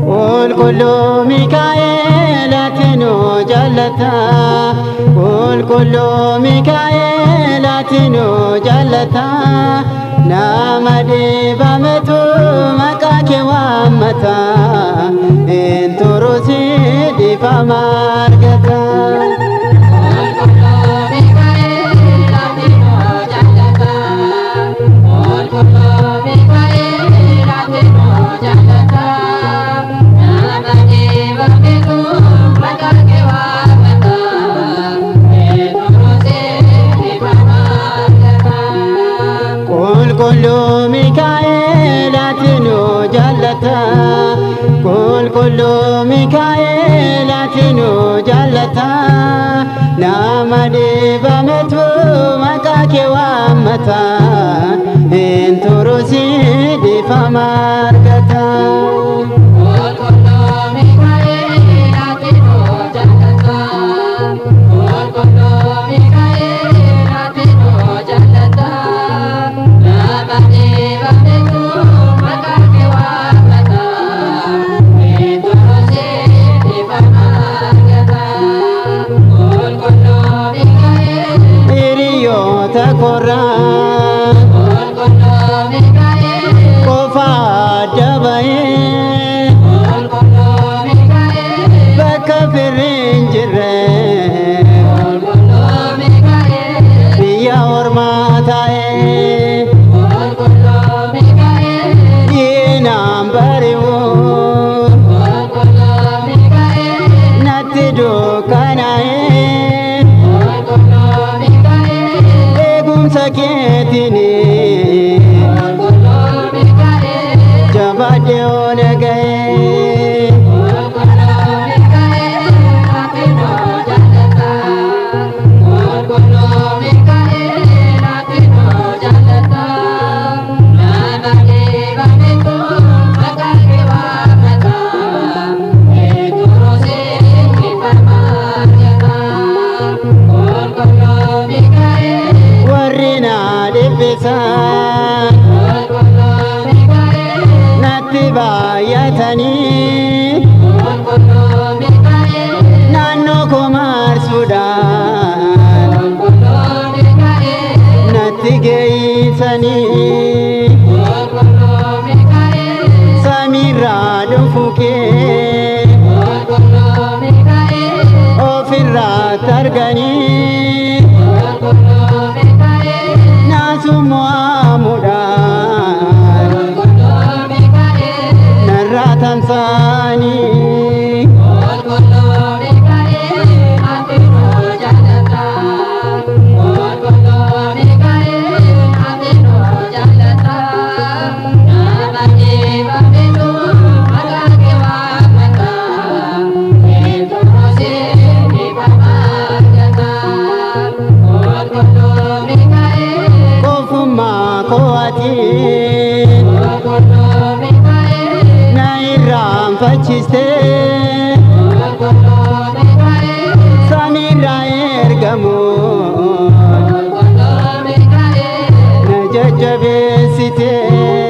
Qulqulluu Mikaa'el ati nu jaallata. Qulqulluu Mikaa'el ati nu jaallata. Nama dhibametu maqaa kee waammata. Hin turusi dhiifama argata. Qulqulluu Mikaa'el ati nu jaallata. Qulqulluu Mikaa'el ati nu jaallata. Nama dhibametu maqaa kee waammata. Hin turusi dhiifama argata. Qulqulluu Mikaa'el ati nu jaallata. Qulqulluu Mikaa'el ati nu jaallata. Nama dhibametu maqaa kee waammata. Hin turusi dhiifama argata. Qulqulluu Mikaa'el ati nu jaallata. Qulqulluu Mikaa'el ati nu jaallata. Nama dhibametu maqaa kee waammata. Hin turusi dhiifama argata. Qulqulluu Mikaa'el. Hiriyoota korraa Qulqulluu Mikaa'el. qofa adda bahee Qulqulluu Mikaa'el. bakka firri hin jirre Qulqulluu Mikaa'el. biyya ormaa taa'ee Qulqulluu Mikaa'el. diinaan bari'u Qulqulluu Mikaa'el. natti dukkanaa'ee Qulqulluu Mikaa'el. eegumsa keetiin Qulqulluu Mikaa'el. jabaadhee ol ga'ee. Qulqulluu Mikaa'el ati nu jaallata. Qulqulluu Mikaa'el ati nu jaallata. Nama dhibametu maqaa kee waammata. Hin turusi dhiifama argata. Qulqulluu Mikaa'el. Warri na dhiphisan Qulqulluu Mikaa'el. natti baay'atanii Qulqulluu Mikaa'el. naannoo koo marsuudhaan Qulqulluu Mikaa'el. natti geeysanii Qulqulluu Mikaa'el. samiirraa dhufu kee Qulqulluu Mikaa'el. ofirraa targanii Qulqulluu Mikaa'el. naasuu mo'amuudhaan Qulqulluu Mikaa'el. narraa tamsa'anii. Qulqulluu Mikaa'el ati nu jaallata. Qulqulluu Mikaa'el ati nu jaallata. Nama dhibametu maqaa kee waammata. Hin turusi dhiifama argata. Qulqulluu Mikaa'el. Qofummaa koo ati Qulqulluu Mikaa'el. na irraanfachistee Qulqulluu Mikaa'el. samiirraa ergamu Qulqulluu Mikaa'el. na jajjabeessitee.